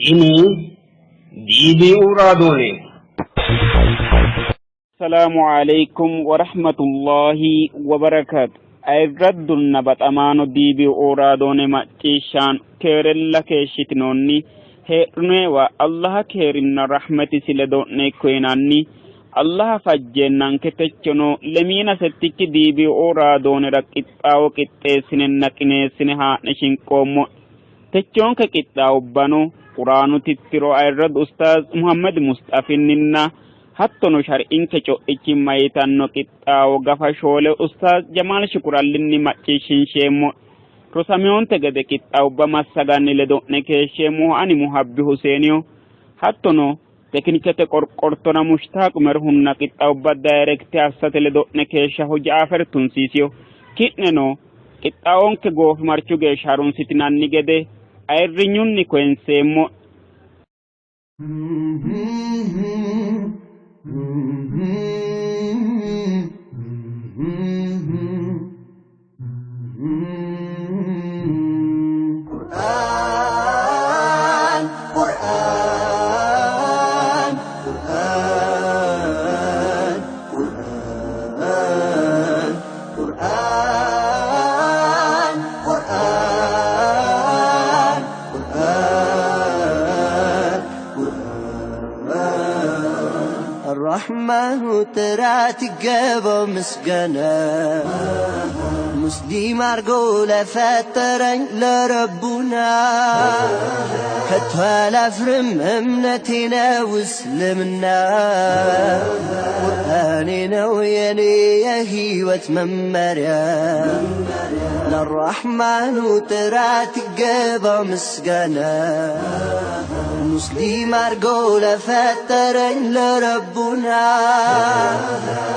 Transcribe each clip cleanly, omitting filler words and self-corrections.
Tini DBU raadooneeti. Assalaamu aleykum warahmatullahi wabarakaatu. Ayirraddunna baxamaano DBO raadoone macciishshaano keerella keeshshitinoonni heedhuneewa Allaha keerinna rahmetisi ledo'ne ikko yinanni Allaha fajjeennanke techono lemiina settikki DBO raadoonera qixxaawo qixxeessinenna qineessine haa'ne shinqoommo. Techoonke qixxaawubbano Quraanu tittiro ayirradu Ustaaz Muhammad Musxafinninna hattono shar'inke co'ichimma yitanno qixxaawo gafa shoole Ustaaz Jamaal Shukurallinni macciishshinsheemmo. Rosamihonte gede qixxaawubba massaganni ledo'ne keeshsheemmohu ani Muhabbi Huseeniho. Hattono tekinikete qorqortona Mushtaaq Umerhunna qixxaawubba dayirekte assate ledo'ne keeshshahu Jaafer Tunsiisiho. Ki'neno qixxaawonke goofimarchu geeshsha harunsitinanni gede ayirrinyunni koyinseemmo. Quran, Quran, Quran, Quran, Quran, Quran, Quran, Quran. الرحمن ጥራት ይገባው ምስጋና ሙስሊም አርጎ ለፈጠረኝ ለረቡና ከቶ አላፍርም እምነቴ ነው እስልምና ቁርአኔ ነው የኔ የህይወት መመሪያ ለራሕማኑ ጥራት ይገባው ምስጋና ሙስሊም አርጎ ለፈጠረኝ ለረቡና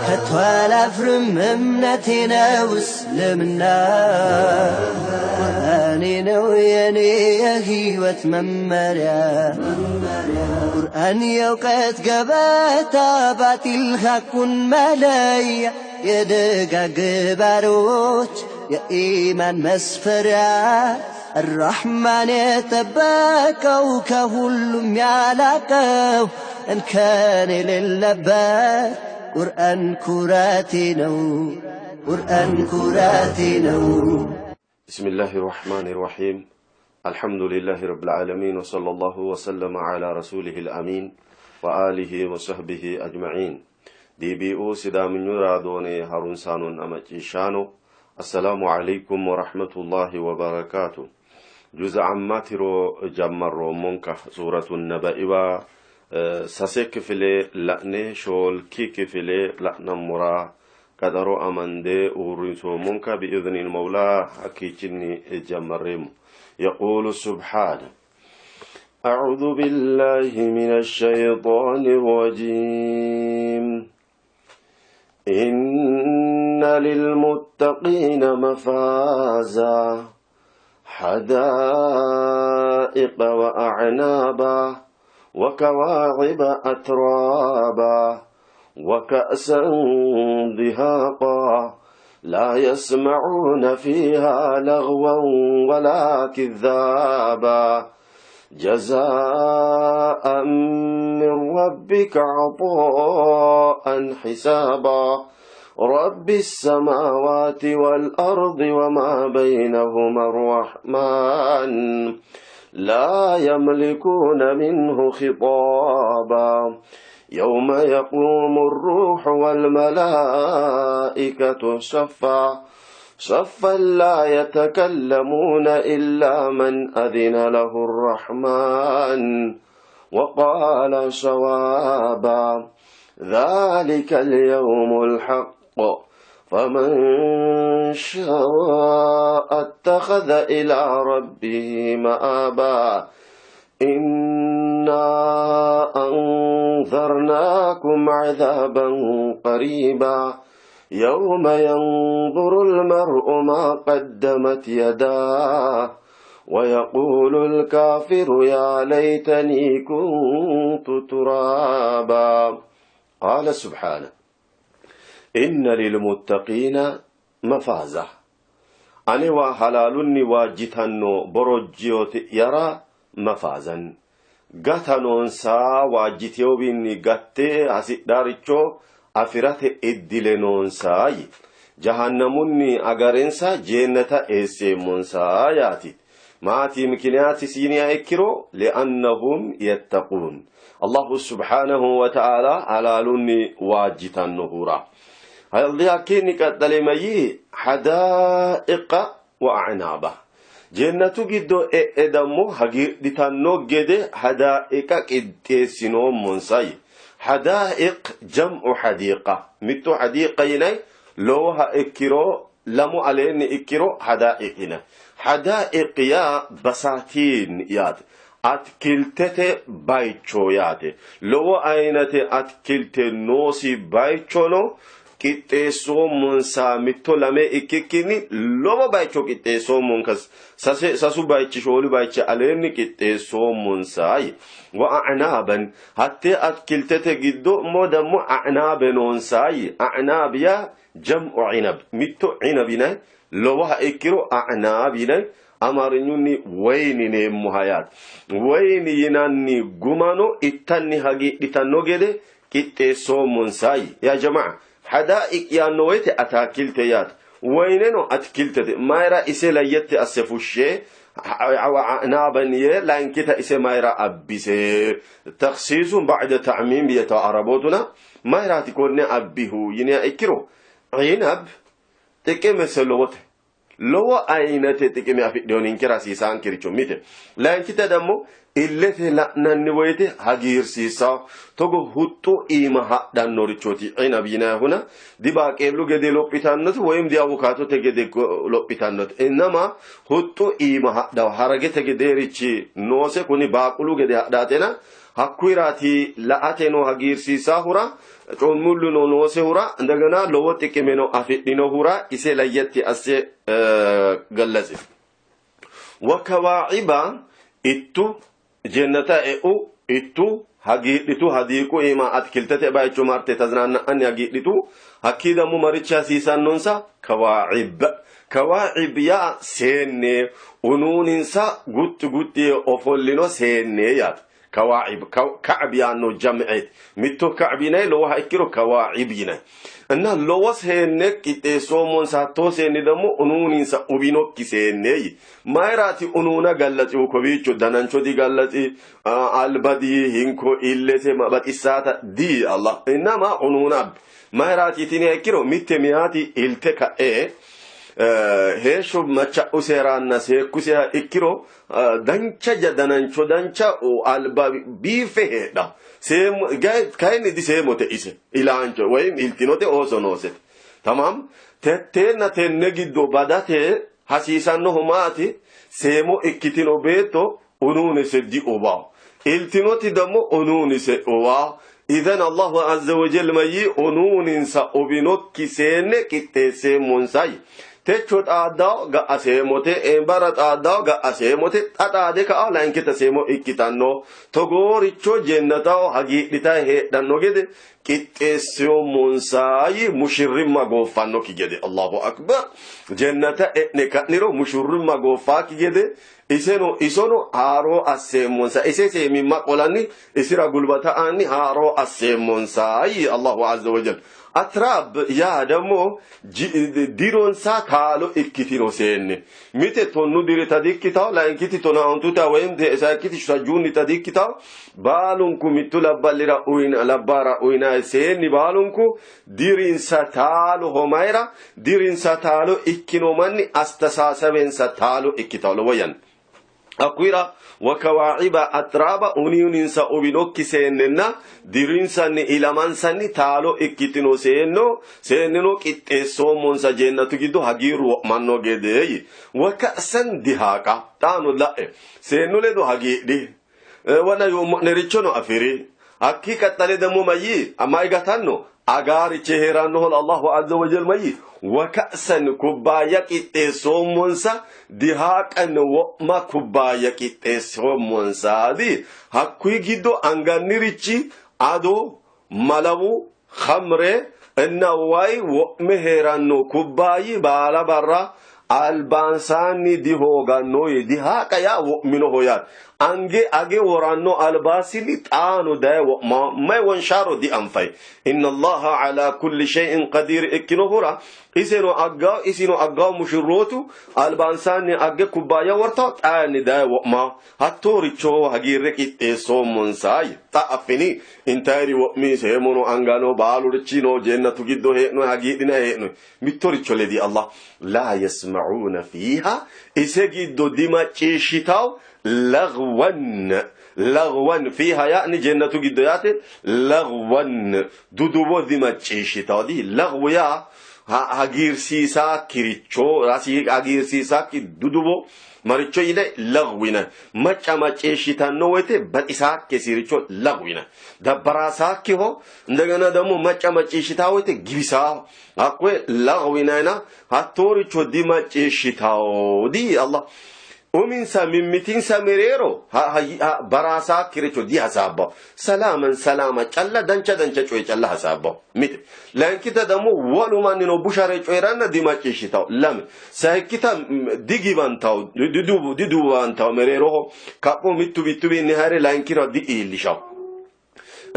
ከቶ አላፍርም እምነቴ ነው እስልምና ቁርአኔ ነው የኔ የህይወት መመሪያ ቁርአን የእውቀት ገበታ ባጢል ሐቁን መለያ የደጋግ ባሮች የኢማን መስፈሪያ الرحمن የጠበቀው ከሁሉም ያላቀው እንከን የሌለበት ቁርአን ኩራቴ ነው ቁርአን ኩራቴ ነው። بسم الله الرحمن الرحيم الحمد لله رب العالمين وصلى الله وسلم على رسوله الأمين وآله وصحبه أجمعين DBO Sidaaminyu Raadoone harunsaanonna macciishshaano Assalaamu Aleykum Warahmatullahi Wabarakaatu Juza amma tiro jammarroommonka Suuratu Nabaiwa sase kifile la'ne shoolki kifile la'nammora qaxaro amande uurrinsoommonka bi'iznil mawla hakkiichinni jammarreemmo. Yaquulu subhaana أعوذ بالله من الشيطان الرجيم إن للمتقين مفازا حدائق وأعنابا وكواعب أترابا وكأسا دهاقا لا يسمعون فيها لغوا ولا كذابا جزاء من ربك عطاء حسابا رب السماوات والأرض وما بينهما الرحمن لا يملكون منه خطابا يوم يقوم الروح والملائكة صفا صفا لا يتكلمون إلا من أذن له الرحمن وقال صوابا ذلك اليوم الحق فمن شاء اتخذ إلى ربه مآبا إنا أنذرناكم عذابا قريبا يوم ينظر المرء ما قدمت يداه ويقول الكافر يا ليتني كنت ترابا قال سبحانه إن للمتقين مفازة anewa halaalunni waajjitanno borojjiyooti'yara mafazan Gata noonsa, waajjiteyowiinni gatte hasidharicho afi'rate iddile noonsa yii. Jahannamunni agarensa jeennata eesseemmonsa yaati. Maati mikiniyaatisi yiniha ikkiro li'annahum yattaquun. Allahu subhaanahu wa ta'aala halaalunni waajjitannohura. Hakkiinni qaxxale mayyii hadaa'iqa wa a'naaba. Jennatu giddo e'e dammo hagiidhitanno gede hadaa'iqa qixxeessinoommonsa yii. Hadaa'iq jam'u hadiiqa. Mittu hadiiqa yinay lowoha ikkiro lamu aleenni ikkiro hadaa'iq yinay. Hadaa'iq yaa basaatiin yaate. Atikiltete baycho yaate. Lowo ayinate atikilte noosi baychono qixxeessoommonsa mitto lame ikkikkinni lowo baycho qixxeessoommonka sase sasu baychi shoolu baychi aleenni qixxeessoommonsa yii. Wa a'naaban hattee atikiltete giddo mo dammo a'naabe noonsa yii. A'naab yaa jam'u inab mitto inab yinay lowoha ikkiro a'naab yinay Amaarinyunni woyin yineemmoha yaate. Woyin yinanni gumano ittanni hagiidhitanno gede qixxeessoommonsa yii. Yaa jama'a, hadaa'iq yaanno woyite ataakilte yaate. Woyineno atikiltete. Mayira ise layyette asse fushshe a'naaban yee layinkita ise mayira abbise? Takhsiisun ba'da ta'miim yeta Arabootuna mayiraati konne abbihu yiniha ikkiro, inab xiqimese lowote. Lowo ayinate xiqime afidhino ninkera hasiisaankericho mite. Layinkita dammo illete la'nanni woyite hagiirsiissawo. Togo huxxu iima hadhannorichooti inab yinayihuna dibaaqeellu gede lophitannote woyim diawukaatote gede lophitannote. Innama huxxu iima hadhawo haragete gedeerichi noose kuni baaqulu gede hadhaatena hakkuyiraati la''ateno hagiirsiisaahura Coommulluno noosehura indegena lowo xiqimeno afidhinohura ise layyetti asse gallatsi. Wa kawaa'iba ittu jennata e'u ittu hagiidhitu hadiiqu iima atikiltete bayicho marte tazinaanna'anni hagiidhitu hakkii dammo marichi hasiisannonsa kawaa'ib kawaa'ib yaa seenne unuuninsa guxxi guxxi yee ofollino seenne yaate Kawaacib kacb yaanno jam'eeti. Mitto kacb yinay lowoha ikkiro kawaacib yinay. Inna lowo seenne qixxeessoommonsa hattoo seenni dammo unuuninsa uwinokki seenne yi. Mayiraati unuuna gallatsihu kowiicho danancho digallatsi alba di hinko illete baxissaata di Allah innama unuuna abbi. Mayiraati yitiniha ikkiro mitte meyaati ilte ka'e heeshsho macha'useranna seekkuseha ikkiro dancha danancho dancha alba biiffe heedha seemo kayinni diseemote ise ilaancho woyim iltinote ooso noosete tamam tetteenna tenne giddo badate hasiisannohu maati seemo ikkitino beetto unuunise diubawo iltinoti dammo unuunise uwaa idan allahu azza wa jalla mayyi unuuninsa ubinokki seenne qixxeesseemmonsa Techo xaaddawo ga'a seemote, eembara xaaddawo ga'a seemote, xa xaade ka'a layinkita seemo ikkitanno. Togooricho jennataho hagiidhitayi heedhanno gede qixxeessoommonsa yii mushirrimma gooffannokki gede. Allahu akbar! Jennata e'ne ka'niro mushurrimma gooffaakki gede iseno isono haaroo asseemmonsa. Ise seemimma qolanni isira gulbata aanni haaroo asseemmonsa yii Allahu azza wa jalla. Atraab yaa ደግሞ dironsa taalo ikkitino seenne mite tonnu dirita dikkitawo layinkiti tonaa ontuta woyim sayikkiti sajjuunnita dikkitawo baalunku mittu labballira uyina labbaara uyinayi seenni baalunku dirinsa taaloho mayira dirinsa taalo ikkino manni astasaasawensa taalo ikkitawo lowo yanna Hakkuyira wakawaaciba atraaba uniuninsa uwinokki seennenna dirinsanni ilamansanni taalo ikkitino seenno seenneno qixxeessoommonsa jeennatu giddo hagiirru wo'manno gede yii. Waka'san dihaaqa xaano la'e seennu ledo hagiidhi wana yoommo'nerichono afi'ri. Hakkii qaxxale dammo mayyii mayi gatanno agaarichi hee'rannohol Allahu azza wa jal mayyii wa ka'san kubbaayya qixxeessoommonsa dihaaqan wo'ma kubbaayya qixxeessoommonsa di hakkuyi giddo angannirichi ado malawu khamre inna wayi wo'me hee'ranno kubbaayyi baala barra Albansaanni dihooganno yee dihaaqa yaa wo'minoho yaate. Ange age woranno albasinni xaano daye wo'ma mayi wonshaaro dianfayi. Inna Allaha ala kulli shay'in qadiir ikkinohura iseno aggawo isino aggawo mushurrootu albansaanni agge kubbaayya wortawo xaanni daye wo'ma hattooricho hagiirre qixxeessoommonsa yii. Xa affini intayiri wo'mi seemono angano baalurichi no jeennatu giddo hee'noyi hagiidhinayi hee'noyi. Mittoricho ledi Allah laa yasma'uuna fiiha ise giddo dimacciishshitawo lagwan lagwan fiiha yaani jennatu giddo yaate lagwan duduwo dimacciishshitawo di lagwu yaa hagiirsiisaakkiricho hagiirsiisaakki duduwo maricho yine lagwu yinanni macca macciishshitanno woyte baxisaakkisiricho lagwu yinanni dabbarasaakkiho እንደገና ደግሞ macca macciishshitaa woyte giwisaa hakkoye lagwu yinayina hattooricho dimacciishshitawo di Allah uminsa mimmitinsa mereero barasaakkiricho dihasaabbawo salaaman salaama calla dancha dancha coye calla hasaabbawo mite layinkita ደግሞ wolu mannino bushare coyiranna dimacciishshitawo lame sayikkita digiwantawo diduwantawo mereeroho kapho mittu mittuwiinni haare layinkira di''iillishawo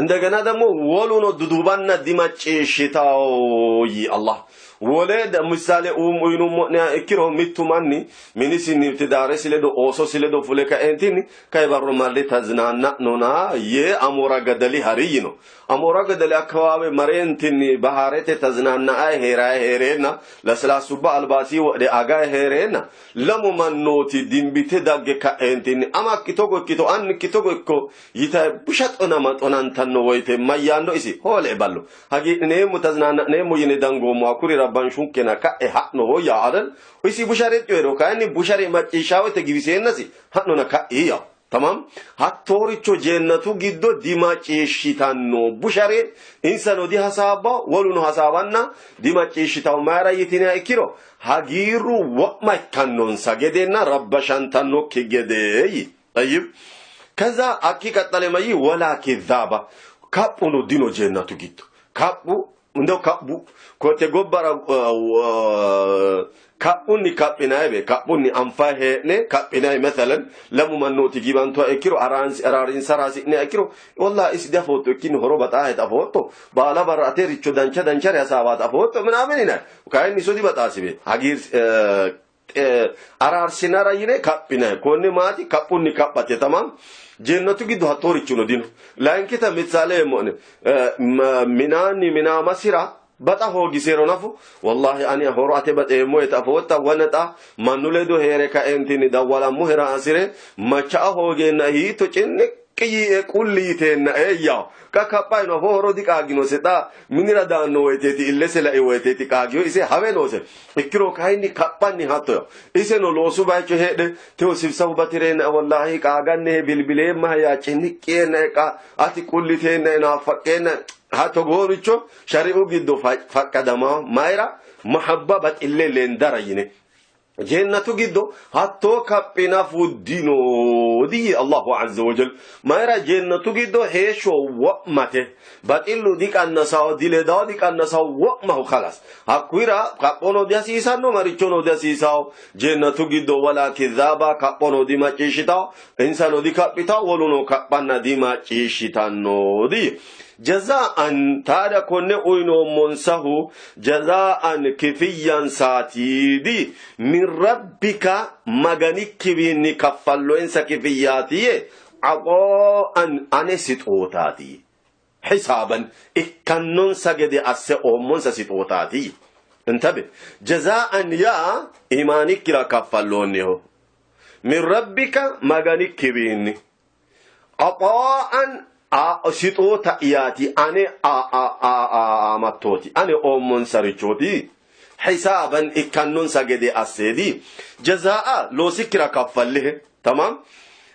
እንደገና ደግሞ woluno dudubanna dimacciishshitawo yii Allah wole ምሳሌ uyinummo'neha ikkiro mittu manni minisinni tidaaresi ledo oososi ledo fule kaeentinni kai barro marre tazinaanna'nona yee amoora gadali hari yino amoora gadali akawaawe mareentinni baharete tazinaanna'ayi heerayi heereenna lasilaasubba albaasii wodhe agayi heereenna lamu mannooti dimbite dagge ka'eentinni amakki togo ikkito annikki togo ikko yitayi busha xonama xonantanno woyte mayyaanno isi hoole ballo hagiidhineemmo tazinaanna'neemmo yine dangoommo hakkuri rabbanshunkena ka'e ha'no yaa adal isi bushare coyro kayinni bushare macciishshaa woyte giwiseennasi ha'nona ka'i yaa tamam hattooricho jeennatu giddo dimacciishshitanno bushare insano dihasaabba woluno hasaabanna dimacciishshitawo mayra yitiniha ikkiro hagiirru wo'ma ikkannonsa gedenna rabbashantannokki gede yi ጠይብ ከዛ አኪ ቀጠለ መይ ወላ ኪዛባ kaphuno dino jeennatu giddo kaphu እንደው kaphu kote gobbara kaphunni kaphinaybe kaphunni anfay hee'ne kaphinay mesalan lamu mannooti gibantuha ikkiro araarinsara hasi'niha ikkiro wallahi isi diafootto ikkinni horo baxaahet afootto baala barra ate richo dancha danchare hasaawaat afootto ምናምን ይላል kayinni iso dibaxaasibe hagiir araarsinara yine kaphinay konne maati kaphunni kaphate tamam jennatu giddo hattoorichuno dino layinkita missale yeemmo'ne minaanni minaamasira baxa hoogisero nafu wallahi ani horo ate baxeemmo yete afootta wanexa mannu ledo heere kaentinni dawwalammohera hasire macha'a hoogeenna hiitto cinniqqi yiie qulli yiteenna eeyya ka kaphayino afoo horo diqaaginose xa minira daanno woyteeti illese lai woyteeti qaagiyo ise hawe noose ikkiro kayinni kaphanni hatto iseno loosu bayicho heedhe tewo sibsabu batireenna wallahi qaagannehe bilbileemmahe yaa cinniqqi yeenna qa ati qulliteenna naafaqqeenna ha togooricho shari'u giddo faqqadama mayra mahabba baxille lendara yine jennatu giddo hattoo kaphi nafu dino diyi Allahu azza wa jal mayra jennatu giddo heeshsho wo'mate baxillu diqannasawo diledawo diqannasawo wo'maho kalas hakkuyira kaphono dihasiisanno marichono dihasiisawo jennatu giddo wala kizaaba kaphono dimacciishshitawo insano dikaphitawo woluno kaphanna dimacciishshitanno diyi jazaan taada konne uyinoommonsahu jazaan kifiyyansaati di min rabbika maganikkiwiinni kaffalloensa kifiyyaati yee axoo'an ane sixootaati hisaaban ikkannonsa gede asse oommonsa sixootaati intabe jazaan yaa imaanikkira kaffalloonniho min rabbika maganikkiwiinni axoo'an sixoota'yaati ane amattooti ane oommonsarichooti hisaaban ikkannonsa gede asseedi jazaa'a loosikkira kaffallihe tamam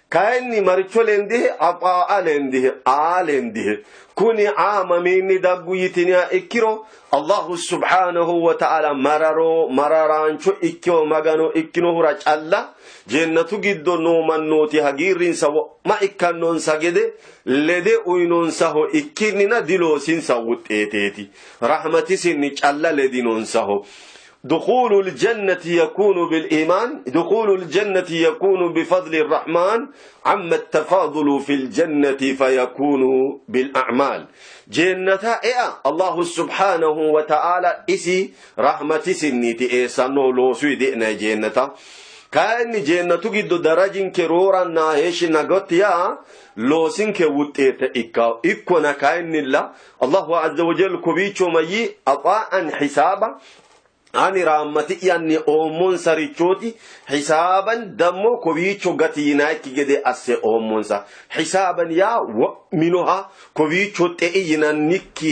kayinni maricho lendihe axaa'a lendihe aa lendihe kuni aa mamiinni daggu yitiniha ikkiro allahu subhanahu wa ta'ala mararo mararaancho ikkino magano ikkinohura calla jennatu giddo noo mannooti hagiirrinsa wo'ma ikkannonsa gede lede uyinonsaho ikkinnina diloosinsa wuxxeeteeti rahmatisinni calla ledinonsaho دخول الجنة يكون بالإيمان، دخول الجنة يكون بفضل الرحمن، أما التفاضل في الجنة فيكون بالأعمال. جنة إيه الله سبحانه وتعالى إسي رحمة سنيتي إيسانو لوسوي دئنا جنة. كأن جنة جدو درجين كرورا ناهيش نغطيا loosinke wuxeete ikka ikkona kayinnilla Allahu azza wa jal kowiicho mayyi axaa'an hisaaba ani raammati'yanni oommonsarichooti hisaaban dammo kowiicho gati yinaykki gede asse oommonsa. Hisaaban yaa wo'minoha kowiicho xe'i yinannikki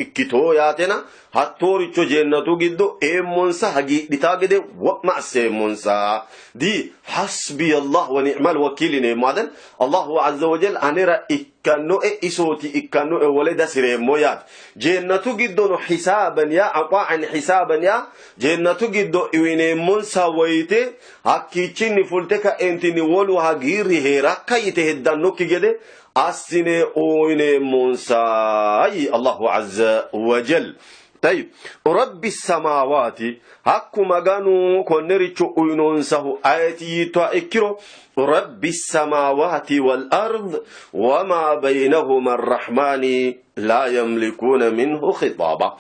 ikkito yaatena hattooricho jeennatu giddo eemmonsa hagiidhitaa gede wo'ma asseemmonsa. Di hasbiya Allah wa ni'mal wakiil yineemmo adan Allahu azza wa jal anera ikkannoe isooti ikkannoe wole dasireemmo yaate. Jeennatu giddono hisaaban yaa aqaa'an hisaaban yaa jeennatu giddo uyineemmonsa woyite hakkiichinni fulte ka'eentinni wolu hagiirri heerakka yite heddannokki gede assine uyineemmonsa yii Allahu azza wa jal. طيب رب السماوات hakku Maganu konnericho uyinonsahu ayeti yiittoha ikkiro رب السماوات والأرض وما بينهما الرحمن لا يملكون منه خطابا.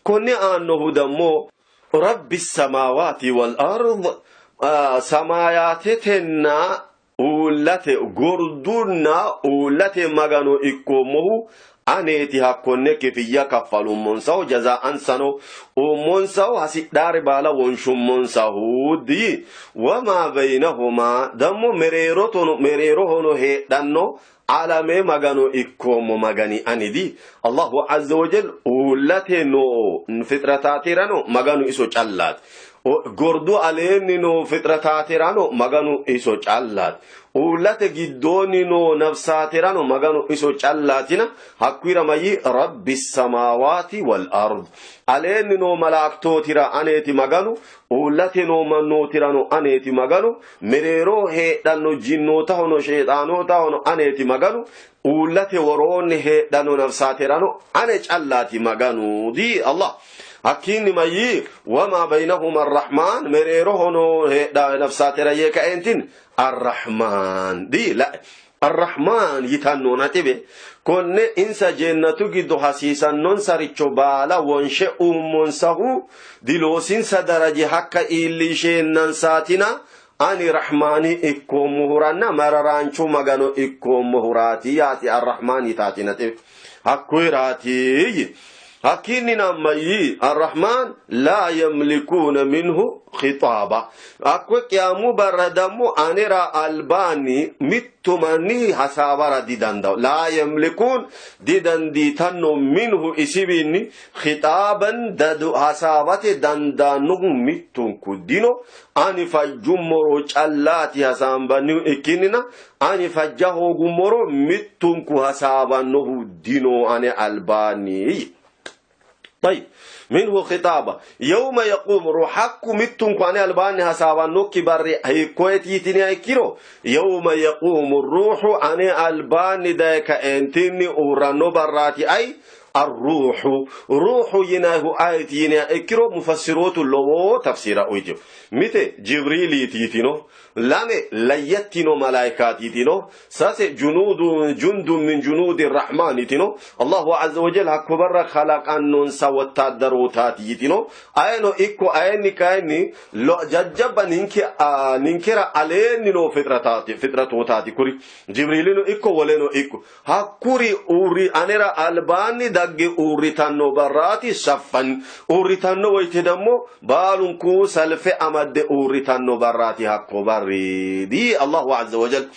konne aannohu dammo رب السماوات والأرض samaayatetenna uullate gordunna uullate Magano ikkoommohu aneeti hakkonne kifiyya kaffalummonsahu jaza'ansano uummonsahu hasidhaare baala wonshummonsahu di wamaa baynahuma dammo mereerohono heedhanno alame Magano ikkoommo Magani ani di Allahu azza wa jal uullate noo fixrataatirano Maganu iso callaati. Gordu aleenni noo fixrataatirano Maganu iso callaati. Uullate giddoonni noo nafsaatirano Maganu iso callaatina hakkuyira mayyi rabbi samaawaati wal ard. Aleenni noo malaaktootira aneeti Maganu, uullate noo mannootirano aneeti Maganu, mereeroo heedhanno jinnootahono sheexaanootahono aneeti Maganu, uullate woroonni heedhanno nafsaatirano ane callaati Maganu di Allah. Hakkiinni mayyi wamaa baynahuma arrahmaan mereerohono heedha nafsaatira yee kaeentin arrahmaan di la'e arrahmaan yitanno naxibe konne insa jeennatu giddo hasiisannonsaricho baala wonshe uummonsahu diloosinsa daraje hakka iillisheennansatina ani rahmaani ikkoommohuranna mararaancho Magano ikkoommohuraati yaati arrahmaan yitaati naxibe hakkuyiraati. Hakkiinni nammayyi arrahmaan laa yamlikuuna minhu khixaaba. Hakkoye qiyaamu barra dammo anera albaanni mittu manni hasaawara didandawo. Laa yamlikuun didandiitanno minhu isiwiinni khixaaban dadu hasaawate dandaannohu mittunku dino. Ani fajjummoro callaati hasaambannihu ikkinnina ani fajja hoogummoro mittunku hasaawannohu dino ane albaanni. طيب منه خطابة يوم يقوم روحك متن كان البان حسابانوك بر هيكويت يتني اكيرو يوم يقوم الروح أنا البان داك انتني اورانو براتي أي الروح روح يناه آيت ينا اكيرو مفسروت لو تفسير اويجو متى جبريل يتيتينو لame layattino malaikaati yitino sase junudu jundun min junudi rahman yitino Allahu azza wa jalla hakko barra khalaqannonsa wottaaddarootaati yitino ayeno ikko ayenni kayinni jajjabba ninkera aleenni noo fixratootaati kuri Jibriilino ikko woleno ikko hakkuri uurri anera albaanni dagge uurritanno barraati saffan uurritanno woyte dammo baalunku salfe amadde uurritanno barraati hakko barri di Allahu azza wa jalla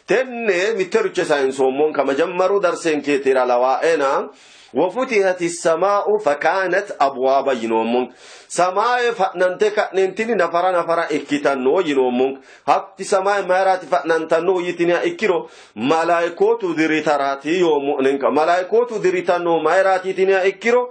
tenne mittericho sayinsoommonka majammaru darsenkeetira lawaa'ena وفتحت السماء فكانت أبوابا ينومون سماء فأننت كأننتني نفر نفر إكتنو ينومون هات سماء مهرات فأننتنو يتني إكيرو ملايكوتو دريتراتي يوم ملايكوتو دريتنو مهرات يتني إكيرو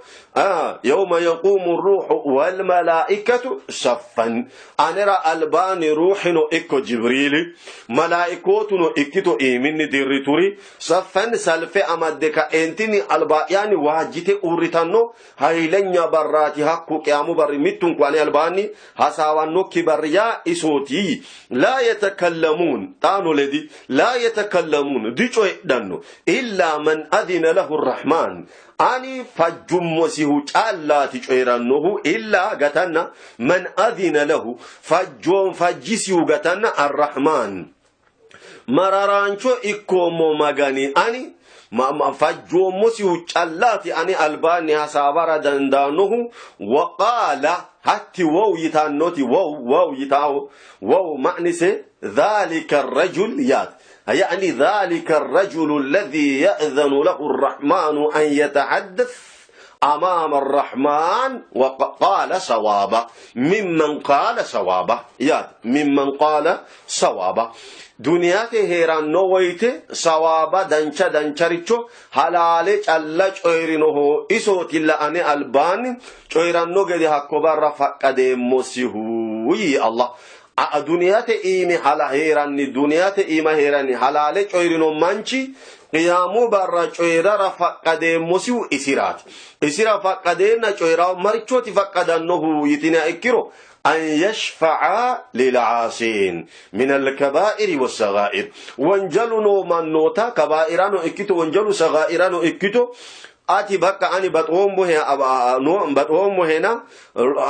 يوم يقوم الروح والملائكة صفا أنرى البان روحنو إكو جبريل ملائكوتو إكتو إيمن دريتوري صفا سلف أمدك انتني البايان yitanni waajjite uurritanno hayilenya barraati hakku qiyaamu barri mittunku ane albaanni hasaawannokki barri yaa isooti yii. Laa yatakallamuun xaano ledi laa yatakallamuun dicoyidhanno illaa man adina lahu arrahmaan ani fajjummosihu callaati coyi'rannohu illaa gatanna man adina lahu fajjoon fajjisihu gatanna arrahmaan mararaancho ikkoommo magani ani fajjoommosihu callaati ani albaanni hasaawara dandaannohu waqaala hatti wow yitannoti wow wow yitaawo wow ma'nise dhalika rajul yaate يعني ذلك الرجل الذي يأذن له الرحمن أن يتحدث أمام الرحمن وقال صوابا ممن قال صوابا ياد ممن قال صوابا duniyate hee'ranno woyite sawaaba dancha dancharicho halaale calla coyi'rinoho isootilla ane albaanni coyi'ranno gede hakko barra faqqadeemmosihu yii Allah. A duniyate iimi hala hee'ranni duniyate iima hee'ranni halaale coyi'rino manchi qiyaamu barra coyi'rara faqqadeemmosihu isiraati. Isira faqqadeenna coyi'rawo marichooti faqqadannohu yitiniha ikkiro an yashfa'a lil'aasiin min alkabaa'iri wassagaa'ir wonjalu noo mannoota kabaa'irano ikkito wonjalu sagaa'irano ikkito ati bakka ani baxoommohe no baxoommohena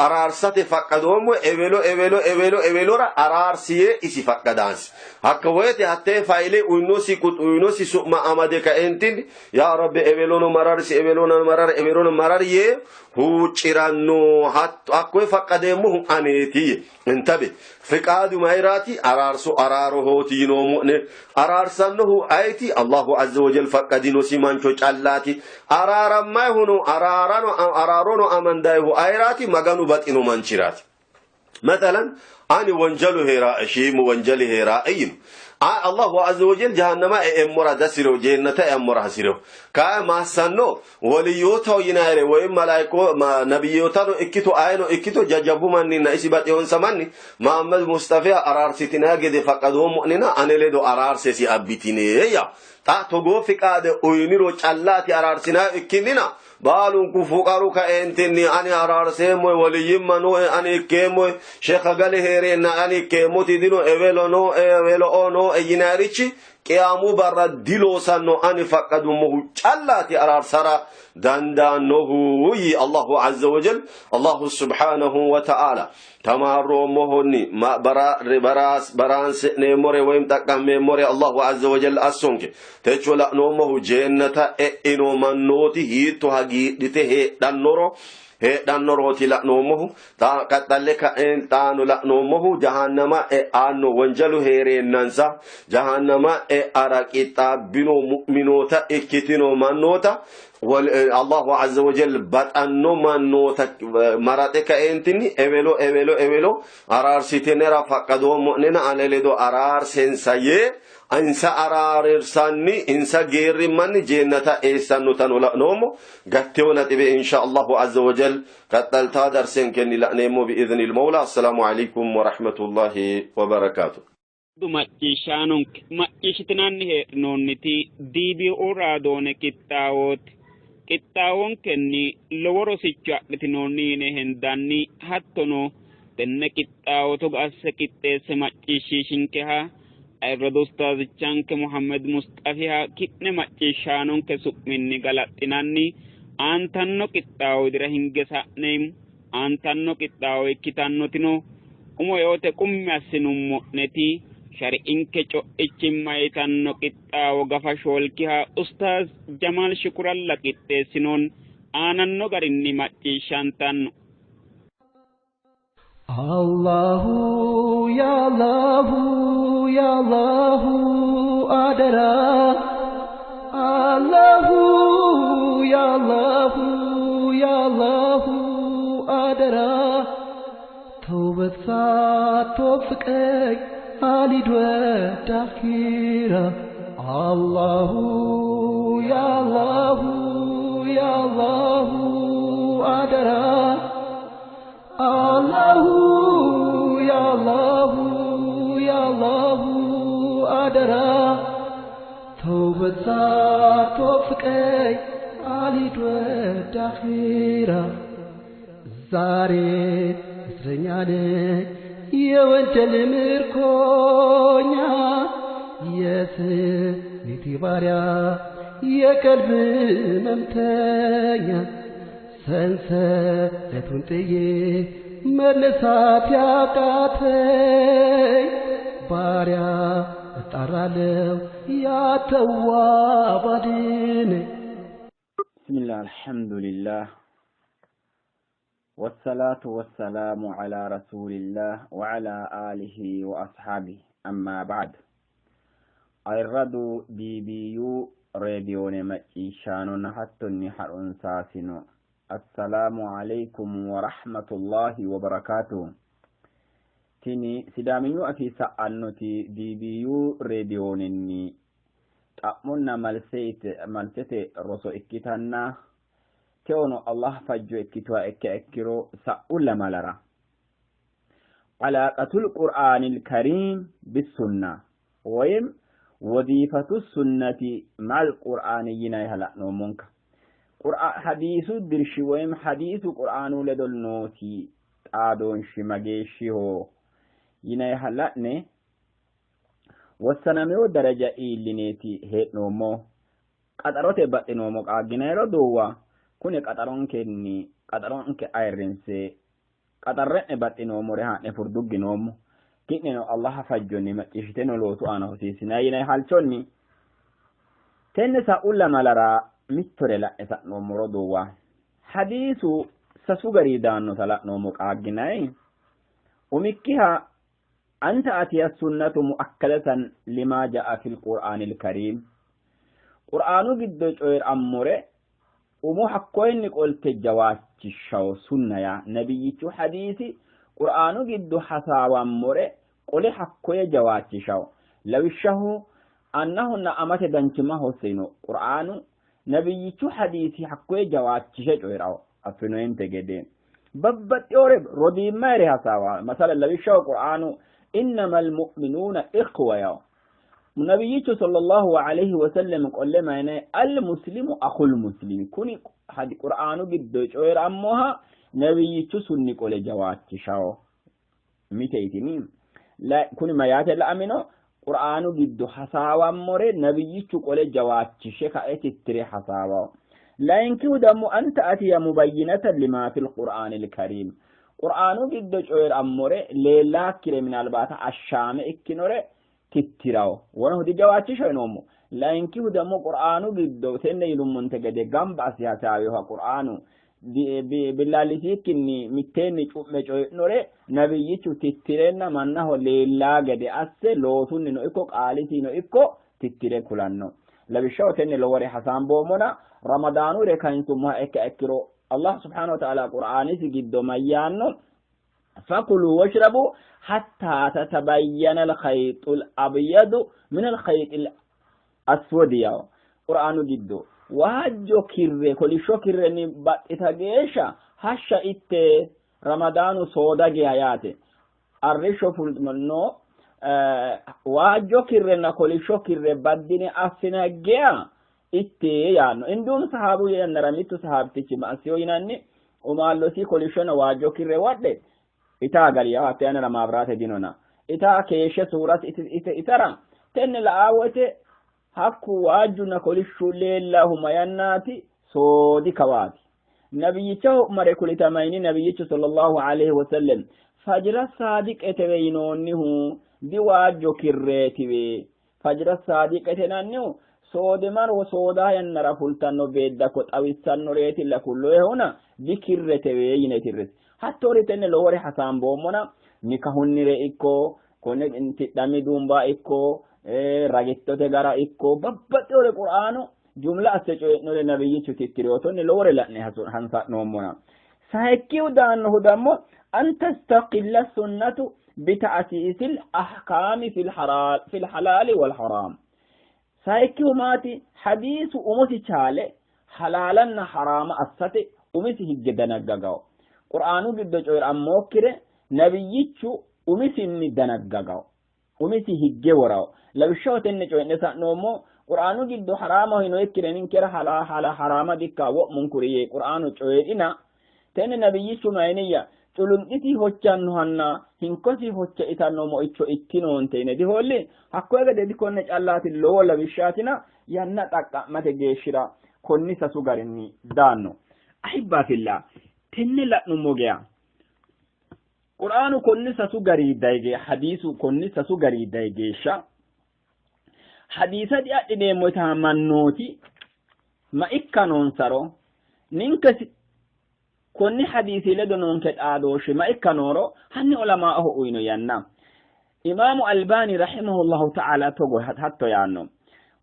araarsate faqqadoommo ewelo ewelo ewelo ewelora araarsiye isi faqqadaansi hakka woyte hattee fayile uyinosi uyinosi su'ma amade kaentin yaa rabbi ewelono mararsi ewelono marar ewelono marar yee huucci'ranno hakkoye faqqadeemmohu aneeti intabe fiqaadu mayiraati araarso araarohooti yinoommo'ne araarsannohu ayeti allahu azza wajal faqqadinosi mancho callaati araarammayihuno araarano araarono amandayihu ayiraati maganu baxino manchiraati مثلا ani wonjalu heeraa shiimu wonjali heeraa yino allahu azza wajal jahannama e'emmora dasiro jeennata e'ammora hasiro kaa maassanno woliyootaho yinayire woy malaayiko nabiyyootano ikkito ayino ikkito jajjabbu manninna isi baxehonsa manni Muhammad Mustafa araarsitinaa gede faqqadoommo'nena ane ledo araarsesi abbitine ya xa togoo fiqaade uyiniro callaati araarsinaa ikkinnina baalunku fuqaru kaeentinni ani araarseemmoe woliyyimma nooe ani ikkeemmoe sheekha gale hee'reenna ani ikkeemmoti dino ewelo nooe ewelo o nooe yinayirichi qiyaamu barra diloosanno ani faqqadummohu callaati araarsara dandaannohu yii Allahu azza wa jal Allahu subhanahu wa ta'ala tamaarroommohonni baraanse'neemmore woyim xaqqammeemmore Allahu azza wa jalla assonke techo la'noommohu jeennata e'ino mannooti hiitto hagiidhite heedhannoro heedhannorooti la'noommohu qaxxalle ka'een xaano la'noommohu jahannama e'anno wonjalu hee'reennansa jahannama e'ara qixxaabbino mu'minoota ikkitino mannoota Allahu azza wa jal baxanno mannoota maraxe kaeentinni ewelo ewelo ewelo araarsitinera faqqadoommo'nena ane ledo araarsensa yee insa araarirsanni insa geerrimmanni jeennata eessannotano la'noommo gattewo naxibe insha Allahu azza wa jal qaxxaltaa darsenkenni la'neemmo bi'iznil mawla assalaamu alaikum wa rahmatullahi wa barakaatu. Macciishshaanonke macciishshitinanni heedhinoonniti DBO raadoone qixxaawooti. Qixxaawonkenni lowo rosicho adhitinoonni yine hendanni hattono tenne qixxaawo togo asse qixxeesse macciishshiishinkeha ayirradu ustaazichanke Muhammed Musxafiha ki'ne macciishshaanonke su'minni galaxxinanni aantanno qixxaawo widira hinge sa'neemmo. Aantanno qixxaawo ikkitannotino umo eote qummi assinummo'neti shari'inke co'ichimma yitanno qixxaawo gafa shoolkiha Ustaaz Jamaal Shukuralla qixxeessinoon aananno garinni macciishshantanno. Allahu ya Allahu ya Allahu adara Allahu ya Allahu ya Allahu adara ተውበት ሳትወፍቀኝ አልሂድ ወደ አኺራ አላሁ ያ አላሁ ያ አላሁ አደራ አላሁ ያ አላሁ ያ አላሁ አደራ ተውበት ሳትወፍቀኝ አልሂድ ወደ አኺራ። ዛሬ እስረኛ ነኝ የወንጀል ምርኮኛ፣ የስሜቴ ባሪያ የቀልብ መምተኛ፣ ሰንሰለቱን ጥዬ መነሳት ያቃተኝ ባሪያ እጣራለሁ ያተዋብ አድነኝ። بسم الله الحمد لله والصلاة والسلام على رسول الله وعلى آله وأصحابه أما بعد ayirradu DBU reediyoone macciishshaanonna hattonni ha'runsaasino assalaamu alaykum wa rahmatullahi wa barakaatuh. Tini Sidaaminyu afii sa'annoti DBU reediyoonenni xa'monna malsete roso ikkitanna teono Allah fajjo ikkituha ikkiha ikkiro sa'u lamalara alaaqatul qur'aanil kariim bisunna woyim wodiifatu sunnati mal qur'aani yinayiha la'noommonka. Hadiisu dirshi woyim hadiisu qur'aanu ledo noosi xaadoonshi mageeshshiho yinayiha la'ne wossanamewo daraja iillineeti hee'noommo. Qaxarote baxxinoommo qaagginayro roduuwa, kuni qaxaronkenni qaxaronke ayirrinse qaxarre'ne baxxinoommore haa'ne furdugginoommo. Ki'neno Allaha fajjonni macciishshiteno loosu aana hosiissinanni yinanni halchonni tenne sa'u lamalara mittore la'ne sa'noommo roduuwa. Hadiisu sasu gari daannota la'noommo qaagginanni. Umikkiha anta atiya sunnatu mu'akkadatan lima ja'a fil qur'aanil kariim. Qur'aanu giddo coyi'rammore umo hakkoyinni qolte jawaachishshawo sunna yaa nabiyyichu hadiisi qur'aanu giddo hasaawammore qole hakkoye jawaachishawo. Lawishshaho annahonna amate danchimma hossino qur'aanu nabiyyichu hadiisi hakkoye jawaachishe coyi'rawo affinoyinte gede. Babbaxxewore rodiimmayire hasaawa masala lawishshaho qur'aanu innamal mu'minuuna ikhwa yawo. Nabiyyichu sallallahu alayhi wa sallam qolle mayine al muslimu akhul muslimi kuni hadi qur'aanu giddo coyi'rammoha nabiyyichu sunni qole jawaachishawo mite yitini kuni mayaate la'amino qur'aanu giddo hasaawammore nabiyyichu qole jawaachishe kae tittire hasaawawo. Layinkihu dammo anta atiya mubayyinatan lima fil qur'aanil kariim. Qur'aanu giddo coyi'rammore leellaakkire minalbaata ashaame ikkinore tittirawo wonohu dijawaachisho yinoommo. Layinkihu dammo qur'aanu giddo tenne yinummonte gede gamba assi hasaaweha qur'aanu billaallisikkinni mitteenni cu'me coyi'nore nabiyyichu tittirenna mannaho leellaa gede asse loosunnino ikko qaalisino ikko tittire kulanno. Lawishshaho tenne lowore hasaamboommona ramadaanure kayinsummoha ikka ikkiro Allah subhanahu wa ta'ala qur'aanisi giddo mayyaanno fakulu washrabu hatta tatabayyana alkhaytu alabyadu min alkhayti alaswadi yawo qur'aanu giddo waajjo kirre kolishsho kirrenni baxxita geeshsha hashsha itte ramadaanu sooda geya yaate arrishsho fulno waajjo kirrenna kolishsho kirre baddine affina geya itte yaanno. Indum sahaabu yannara mittu sahaabtichi ma'asiyo yinanni umaallosi kolishshona waajjo kirre wadhe itaa galiya hatte yannara maabiraate dinona itaa keeshshe suuras itara tenne la'aa woyte hakku waajjunna kolishshu leellahu mayannaati soodi kawaati. Nabiyyichaho mare kulitamayni nabiyyichu sallallahu alayhi wasallam fajira saadiqetewe yinoonnihu diwaajjo kirreetiwe fajira saadiqete yinannihu soodimaro soodaa yannara fultanno beeddakko xawissannoreetilla kulloehuna dikirretewe yine tirrete. Hattoori tenne lowore hasaamboommona nikahunnire ikko konne tidhami duumbaa ikko ragittote gara ikko babbaxxewore qur'aanu jumla asse coyi'nore nabiyyichu tittireyotonne lowore la'ne hansa'noommona. Sayikkihu daannohu dammo an tastaqilla sunnatu bita'siisil ahkaami fil halaali wal haraam. Sayikkihu maati hadiisu umosi chaale halaalanna haraama assate umisi higge danaggagawo. Qur'aanu giddo coyi'rammookkire nabiyyichu umisinni danaggagawo. Umisi higge worawo. Lawishshaho tenne coyi'ne sa'noommo Qur'aanu giddo haraamaho yinoyikkire ninkera haraama dikka wo'munkuri yee Qur'aanu coyi'rina. Tenne nabiyyichu mayiniyya? Culunxisi hochannohanna hinkosi hocha itanno moicho ikkinoonte yine dihoolli. Hakkoye gede dikonne callaati, lowo lawishshaatina yanna xaqqa'mate geeshshira konni sasu garinni daanno. Ahibba fillah, tenne la'nummo geya Qur'aanu konni sasu gari dayi geya, hadiisu konni sasu gari dayi geeshsha hadiisa diadhineemmo yitaa mannooti ma ikka noonsaro, ninke konni hadiisi ledo noonke xaadooshshi ma ikka nooro hanni ulamaa'oho uyino yanna. Imaamu Albaani rahimahullahu ta'ala togo hatto yaanno: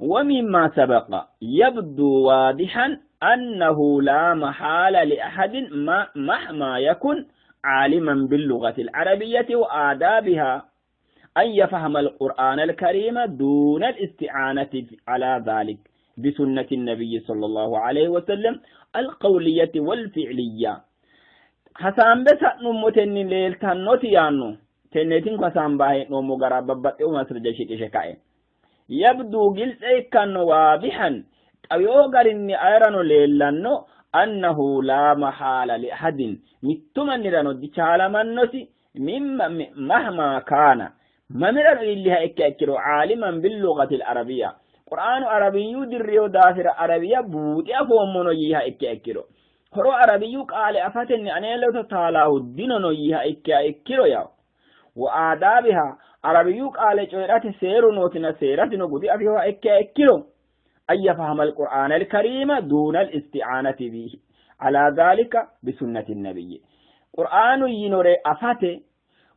wa mimma sabaqa yabdu waadihan annahu la mahala li ahadin mahma yakun عالما باللغة العربية وآدابها أن يفهم القرآن الكريم دون الاستعانة على ذلك بسنة النبي صلى الله عليه وسلم القولية والفعلية. Hasaambe sa'nummotenni leeltannoti yaanno tenneetinku hasaambaa hee'noommo gara babbaxxewo masrija shiqishe kae yabduu giltse ikkanno, waadihan xawiyoo garinni ayerano leellanno, annahu laa mahaala li ahadin mittu mannirano dichaalamannosi, mimma mahma kaana mamirano iilliha ikka ikkiro, caaliman billugati al arabiya qur'aanu arabiyyu dirriyo daafira arabiya buuxi afoommono yiiha ikka ikkiro, horo arabiyyu qaale afatenni ane ledo taalaahu dinono yiiha ikkiha ikkiro yawo, wa aadaabiha arabiyyu qaale coyi'rate seeru nootina seerasino gudi afihoha ikkiha ikkiro, an yafahama alqur'aana alkariima duuna alisti'aanati bihi ala dhalika bisunnati nabiyyi. Qur'aanu yinore afate,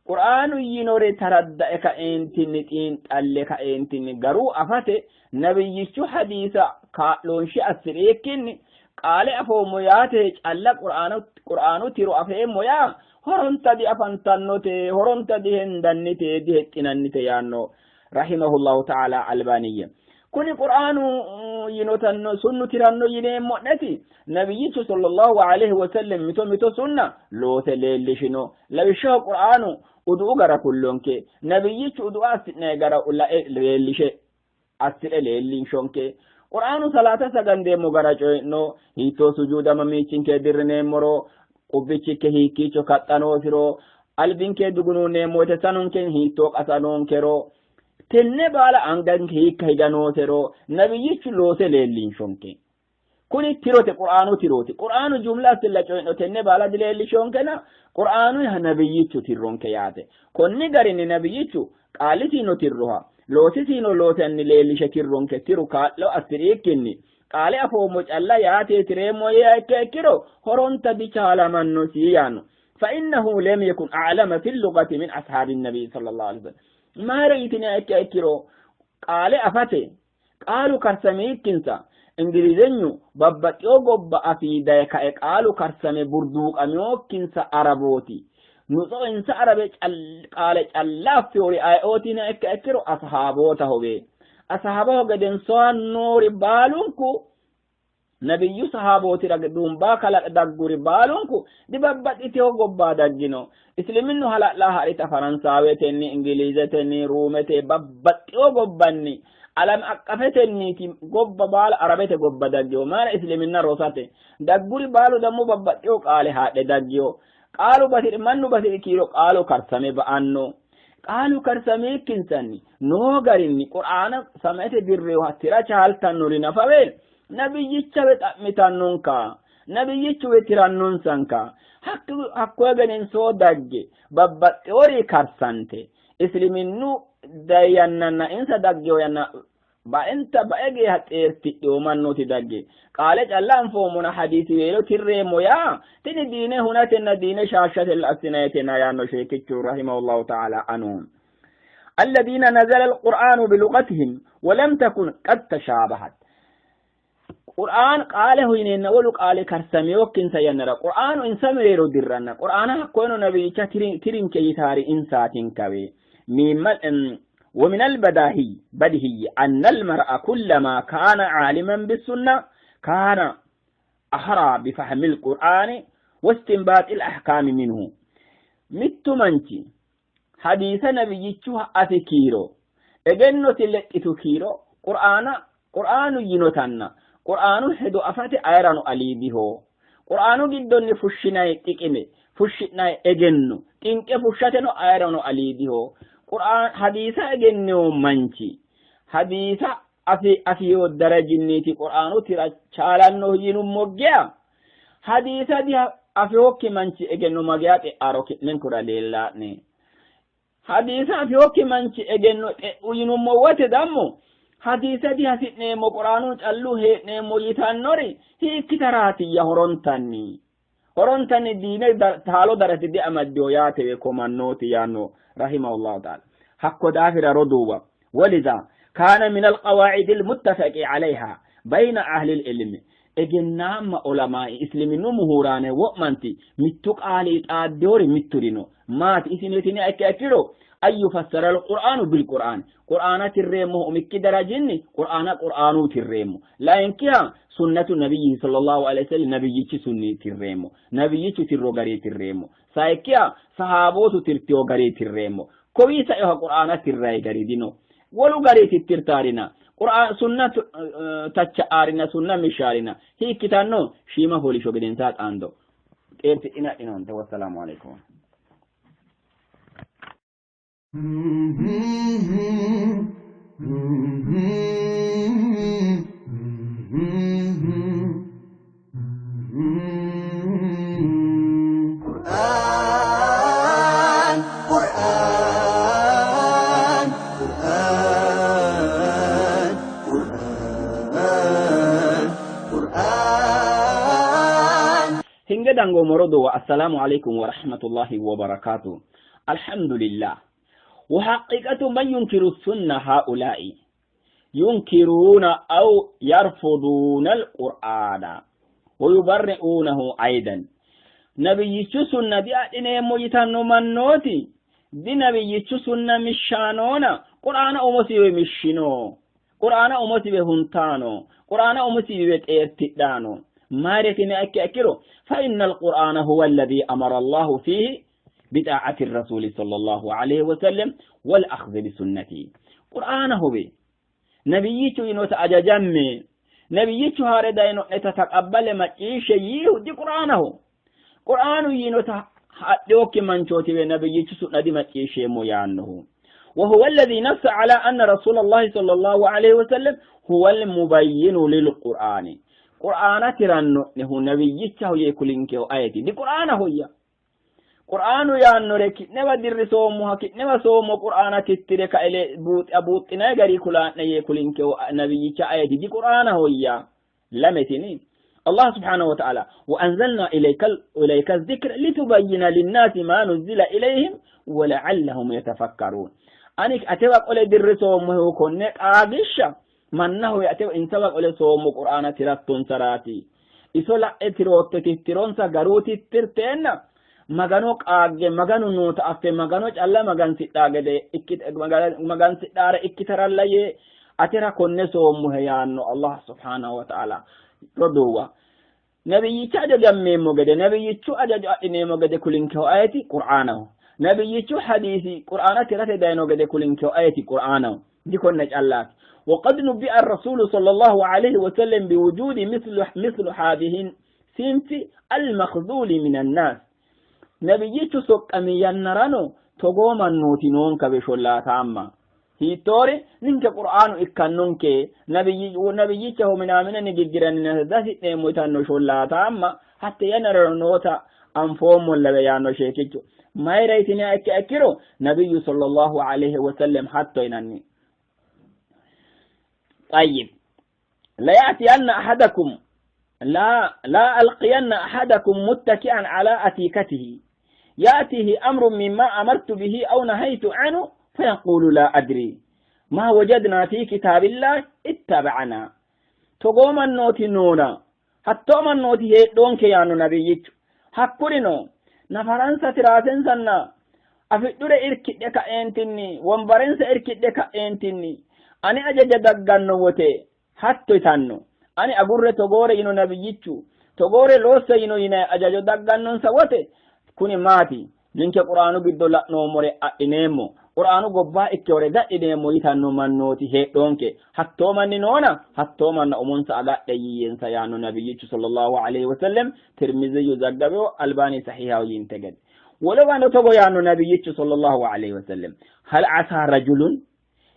qur'aanu yinore taradda'e kaeentinni xiinxalle kaeentinni garuu afate nabiyyichu hadiisa kaa'loonshe assi'reekkinni qaale afoommo yaate calla qur'aanu tiro afeemmo yaa horonta diafantannote, horonta dihendannite, dihexxinannite yaanno rahimahullahu ta'ala Albaaniyye. Kuni qur'aanu yinotanno sunnu tiranno yineemmo'neti nabiyyichu sallallahu alaihi wasallam mito mito sunna loose leellishino. Lawishshaho qur'aanu udu'u gara kullonke, nabiyyichu udu'a assi'nayi gara lae leellishe assi're leellinshonke. Qur'aanu salaata sagandeemmo gara coyi'no, hiittoo sujuuda mamiichinke dirrineemmoro, qubbichikke hiikkiicho kaxxanoosiro, albinke dugunuunneemmo woyte sanonke hiittoo qasa noonkero, tenne baala anganke hiikka higa noosero nabiyyichu loose leellinshonke. Kuni tirote qur'aanu tirooti. Qur'aanu jumla assilla coyi'no tenne baala dileellishonkena qur'aanu nabiyyichu tirronke yaate. Konni garinni nabiyyichu qaalisiino tirroha loosisiino loosanni leellishe tirronke tiru kaa'lo assi'riikkinni qaale afoommo calla yaate tireemmo yee ikka ikkiro horonta dichaalamannosi yaanno. Fa innahu lam yakun a'lama fi lughati min ashaabi nabi sallallahu alaihi wasallam. Mayira yitiniha ikka ikkiro qaale afate qaalu karsamiikkinsa ingilizenyu babbaxxewo gobba afii daye kae qaalu karsame burduuqameokkinsa arabooti nutso insa arabe qaale calla affiyori ayeootiina ikka ikkiro ashaabootaho be asaabaho gedensoa noori baalunku nabiyyu sahaabootira duumbaa kalaqe dagguri baalunku dibabbaxxitewo gobbaa daggino. Isliminnu hala'la ha'rita Faransaawetenni, Ingiliizetenni, Ruumete babbaxxiwo gobbanni alame aqqafetenniiti gobba baala Arabete gobba daggiwo. Mayira? Isliminna rosate dagguri baalu dammo babbaxxiwo qaale haadhe daggiwo. Qaalu bati'ri mannu bati'ri kiiro qaalu karsame ba'anno. Qaalu karsameekkinsanni noo garinni qur'aana samete dirreewa tira chaaltannori nafawe nabiyyichawe xa'mitannonka, nabiyyichuwe tirannonsanka. Hakkoye gedenso dagge babbaxxewori karsante isliminnu day yannanna insa daggewo yanna baenta bae geeha xeertidhewo mannooti dagge qaale calla anfoommona hadiisi weelo tirreemmo yaa tini diine hunatenna diine shaashshatella assinayetena yaanno sheekichu rahimahullahu ta'ala anhu. الذين نزل القرآن بلغتهم ولم تكن قد تشابهت. qur'aan qaaleho yineenna wolu qaale karsameyokkinsa yannara qur'aanu insa mereero dirranna qur'aana hakkoyeno nabiyyicha tirinke yitaari insaatinkawe. ومن البداهي بدهي أن المرأة كلما كان عالما بالسنة كان أحرى بفهم القرآن واستنباط الأحكام منه. Mittu manchi hadiisa nabiyyichuha afi kiiro egennosi lexxitu kiiro qur'aana Qur'aanu yinotanna Qur'aanu hedo afate ayerano aliidiho. Qur'aanu giddonni fushshinay xiqime, fushshi'nay egenno, xinqe fushshateno ayerano aliidiho. Qur'aan hadiisa egennewo manchi hadiisa afi afiyo darajinniiti Qur'aanu tira chaalannohu yinummo geya hadiisa di afiyokki manchi egenno mageya xe'aro ki'nenkura leellaa'ne. Hadiisa afinokki manchi egenno xe'u yinummo wote dammo hadiisa dihasi'neemmo quraanu callu hee'neemmo yitannori hiikkitaraatiyya horontanni horontanni diine taalo darate diamaddiyo yaatewe komannooti yaanno rahimahullahu taala. Hakko daafira roduuwa woliza kaana min alqawaacidi almuttafaqi alayha bayna ahli ilmi egennaamma olamaa'i isliminnu muhuuraane wo'manti mittu qaali xaaddewori mitturino maati isinetini ikke ikkiro an yufassara alqur'aanu bilqur'aan qur'aana tirreemmohu umikki darajinni qur'aana qur'aanuu tirreemmo layinkiha sunnatu nabiyyihi sallallahu alaihi wasallam nabiyyichi sunni tirreemmo nabiyyichu tirro garii tirreemmo sayikkiha sahaabootu tirtiyo garii tirreemmo kowii saeha qur'aana tirrayi gari dino wolu gari tittirtaarina qur'aan sunna tacha'aarina sunna mishaarina hiikkitanno shiima fooliisho gedensaa xaando xeertidhine adhinoonte wassalaamu alaikum. Quran, Quran, Quran, Quran, Quran. Hinge dangoommo roduuwa assalaamu alaikum wa rahmatullahi wa barakatuh. Alhamdulillah. Wa haqiqatu man yunkiru sunna haula'i yunkiruuna aw yarfuduuna alqur'aana wa yubarri'uunahu aidan. Nabiyyichu sunna diadhineemmo yitanno mannooti di nabiyyichu sunna mishshaanoona qur'aana umosiwe mishshino qur'aana umosiwe huntaano qur'aana umosiwe xeertidhaano mayretine ikke ikkiro fa inna alqur'aana huwa alladhi amara allahu fiihi بطاعة الرسول صلى الله عليه وسلم والأخذ بسنته قرآنه به نبييتو إنو تأججمي نبييتو هاردا إنو تتقبل ما إيش يهو دي قرآنه قرآن ينو تحدوك من شوتي نبييتو سنة دي ما إيش يانه وهو الذي نص على أن رسول الله صلى الله عليه وسلم هو المبين للقرآن قرآن ترانه نبييته يكلنكه آيتي دي قرآنه يا qur'aanu yaannore ki'newa dirrisoommoha ki'newa soommo qur'aana tittire kaele buuxxinayi gari kulaa'ne yee kulinkeho nabiyyicha ayeti di qur'aanahoyya lametini الله سبحانه وتعالى وأنزلنا إليك إليك الذكر لتبين للناس ما نزل إليهم ولعلهم يتفكرون أنك أتوى قول درسومه كونك آغشا mannaho ate insawa qole soommo qur'aana tirattonsaraati iso la'e tirootte tittironsa garuu tittirteenna magano qaagge maganu noota affe magano calla magansidhaa gede magansidhaare ikkitaralla yee atera konne soommohe yaanno allah subhanahu wa ta'ala roduuwa nabiyyicha ajajammeemmo gede nabiyyichu ajajo adhineemmo gede kulinkeho ayeti qur'aanaho nabiyyichu hadiisi qur'aana tirate dayino gede kulinkeho ayeti qur'aanaho dikonne callaati وقد نبئ الرسول صلى الله عليه وسلم بوجود مثل هذه الصنف المخذول من الناس nabiyyichu soqqami yannarano togoo mannooti noonka shollaataamma hiittoore ninke qur'aanu ikkannonke nabiyyichaho minaamine nigiggiranni dasi'neemmo yitanno shollaataamma hatte yannarano noota anfoommollawe yaanno sheekichu mayira yitiniha ikke ikkiro nabiyyu sallallahu alayhi wasallam hatto yinanni طيب ليأتين أحدكم لا لا ألقين أحدكم متكئا على أتيكته يأتيه أمر مما أمرت به أو نهيت عنه فيقول لا أدري ما وجدنا في كتاب الله اتبعنا تقوم النوتي نونا حتى النوتي هيدونك يا نبيك hakkurino nafaransa tiraasensanna afidhure irkidhe ka'eentinni wombarensa irkidhe ka'eentinni ani ajaja dagganno wote hatto yitanno ani agurre togoore yino nabiyyichu togoore loosse yino yinayi ajajo daggannonsa wote kuni maati ninke qur'aanu giddo la'noommore adhineemmo. Qur'aanu gobbaa ikkewore dadhineemmo yitanno mannooti heedhoonke. Hattoo manni noona hattoo manna umonsa agadhe yiiyyensa yaanno nabiyyichu sallallahu alaihi wasallam. Tirmiziyyu zaggabewo, Albaani sahihaho yiinte gede. Wolowano togo yaanno nabiyyichu sallallahu alaihi wasallam: hal asa rajulun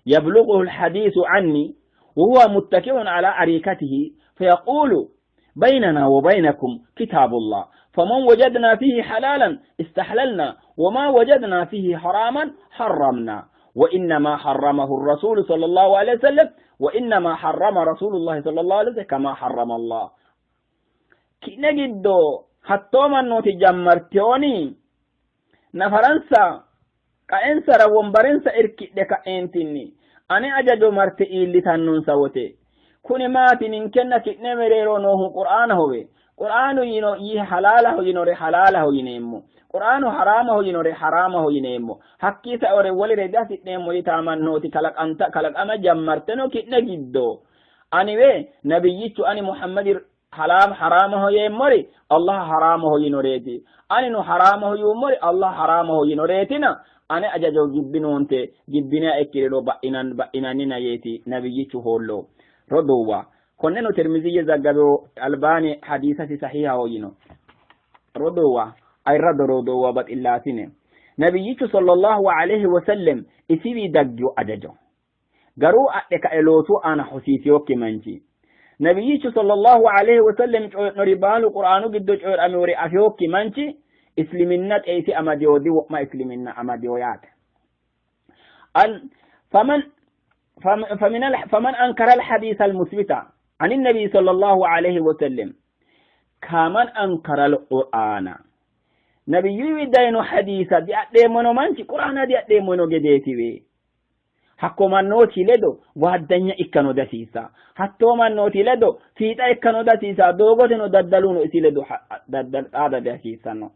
yablughuhu alhadithu anni wa huwa muttaki'un ala arikatihi fayaqulu بيننا وبينكم كتاب الله، فمن وجدنا فيه حلالا استحللنا، وما وجدنا فيه حراما حرمنا، وإنما حرمه الرسول صلى الله عليه وسلم، وإنما حرم رسول الله صلى الله عليه وسلم كما حرم الله. Ki'ne giddo hattoo mannooti jammarteyooni nafaransa qaensara wombarensa irkidhe ka'eentinni ane ajajo marte iillitannonsa wote, kuni maati ninkenna ki'ne mereero noohu Qur'aanahowe. Qur'aanu yino yi halaalaho yinore halaalaho yineemmo, Qur'aanu haraamaho yinore haraamaho yineemmo, hakkii saore wolire dihasi'neemmo yitaa mannooti kalaqanta kalaqama jammarteno ki'ne giddo. Aniwe nabiyyichu ani Muhammadi halaam haraamaho yeemmori Allah haraamaho yinoreeti, anino haraamaho yuummori Allah haraamaho yinoreetina ane ajajo gibbinoonte, gibbiniha ikkiriro ba'inan ba'inannina yeeti nabiyyichu hoollo. Roduuwa, konneno Tirmiziyye zaggabewo, Albaani hadiisasi sahihaho yino. Roduuwa, ayirrado roduuwa, baxillaasine, nabiyyichu sallallahu alaihi wasallam isiwii daggiyo ajajo garuu adhe kae loosu aana hosiisiyokki manchi, nabiyyichu sallallahu alaihi wasallam coyi'nori baalu Qur'aanu giddo coyi'ramewori afiyokki manchi isliminna xeisi amadiyo di wo'ma isliminna amadiyo yaate. faman فمن فمن أنكر الحديث المثبت عن النبي صلى الله عليه وسلم كمن أنكر القرآن. نبي دين حديث دي أديمونو manchi Qur'aana di adheemmono gedeetiwe. Hakko mannooti ledo waaddanya ikkano dasiisa, hattoo mannooti ledo fiixa ikkano dasiisa, doogoteno daddaluno isi ledo xaada dihasiissanno.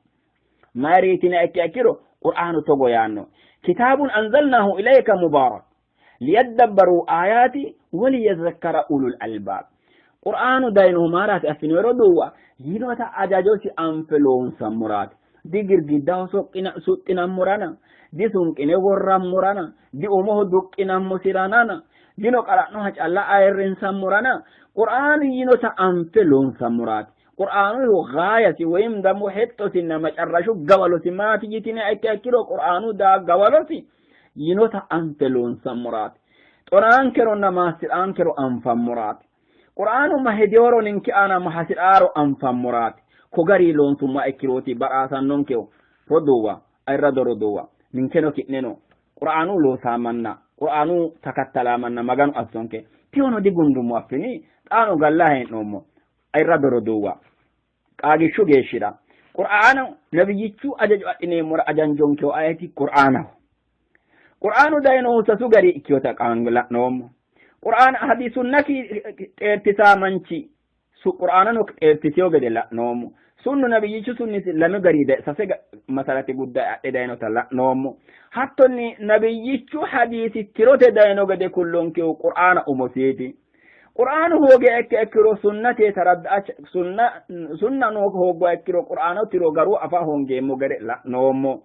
Mayriitina ikke ikkiro Qur'aanu togo yaanno: kitaabun anzalnaahu ilayka mubarak liyadabbaruu aayaati waliyadhakkara ulul albaab. Qur'aanu dayinohu maaraati affinoyro duuwa yinota ajajosi anfe loonsammoraati, di girgiddaho suxxinammorana, di sunqine worrammorana, di umoho duqqinammosiranana, dino qara'noha calla ayirrinsammorana. Qur'aanu yinota anfe loonsammoraati. Qur'aanuhu gaayasi woyim ደግሞ hexxosinna macarrashu gawalosi maati yitine ikke ikkiro Qur'aanu daa gawalosi yinota anfe loonsammoraati, xonaankeronna maassi'raankero anfammoraati, Qur'aanu ma hedeworo ninke aana ma hasi'raaro anfammoraati. Ko gari loonsumma ikkirooti ba'raasannonkeho. Roduuwa, ayirrado roduuwa, ninkeno ki'neno Qur'aanu loosaamanna Qur'aanu takattalamanna Maganu assonke. Tiyono digundummo affini, xaano galla hee'noommo. Ayirrado roduuwa, qaagishshu geeshshira Qur'aanu nabiyyichu ajajo adhineemmora ajanjonkeho ayeti? Qur'aanaho. Qur'aanu dayinohu sasu gari ikkiyota la'noommo. Qur'aan hadisunnaki xeertisaa manchi Qur'aanano xeertisiyo gede la'noommo. Sunnu nabiyyichu sunni lame gari sase masarati gudda adhe dayinota la'noommo. Hattonni nabiyyichu hadiisi tirote dayino gede kullonkehu Qur'aana umosiiti. Qur'aanu hoogiha ikke ikkiro sunnate taradda sunna sunna no hoogguha ikkiro Qur'aano tiro garu afa hongeemmo gede la'noommo.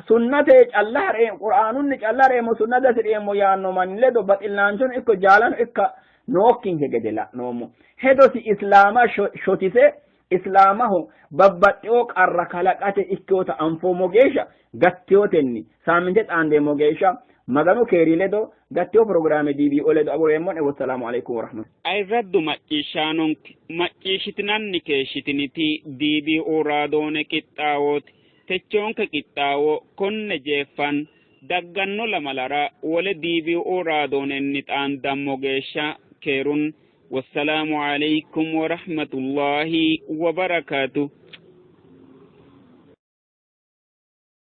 Sunnate calla hare Qur'aanunni calla hareemmo, sunna dasi'reemmo yaanno manni ledo baxillaanchono ikko jaalano ikka nookkinke gede la'noommo. Hedosi islaama shotise islaamaho babbaxxewo qarra kalaqate ikkewota anfoommo geeshsha gatteyotenni saaminte xaandeemmo geeshsha Maganu keeri ledo gatteyo pirogiraame DBO ledo agureemmo'ne. Wassalaamu alaikum warahmatullahi. Ayirraddu macciishshaanonke, macciishshitinanni keeshshitiniti DBO raadoone qixxaawooti. Techoonke qixxaawo konne jeeffan dagganno lamalara wole DBO raadoonenni xaandammo geeshsha keerun. Wassalaamu alaikum warahmatullahi wabarakaatu.